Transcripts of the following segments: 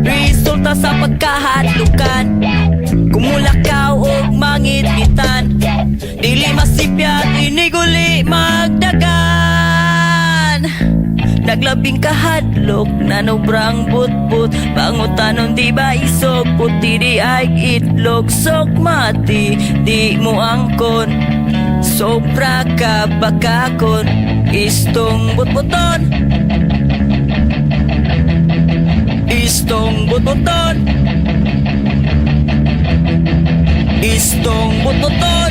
Resulta sa pagkahadlukan, kumulakaw og mangitngitan. Dili masipyat, iniguli magdagan. Naglabing kahadlok, nanobrang butbut. Pangutanon, di ba isog? Puti di ay itlog. Sok mati, di mo angkon. Sobra ka bakakon. Istong butbuton. Istong butbuton. Istong butbuton.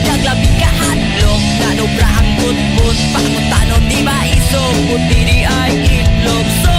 Naglabing kahadlok, nanobra ang butbut. Pangutanon, di ba isog? Puti di ay itlog.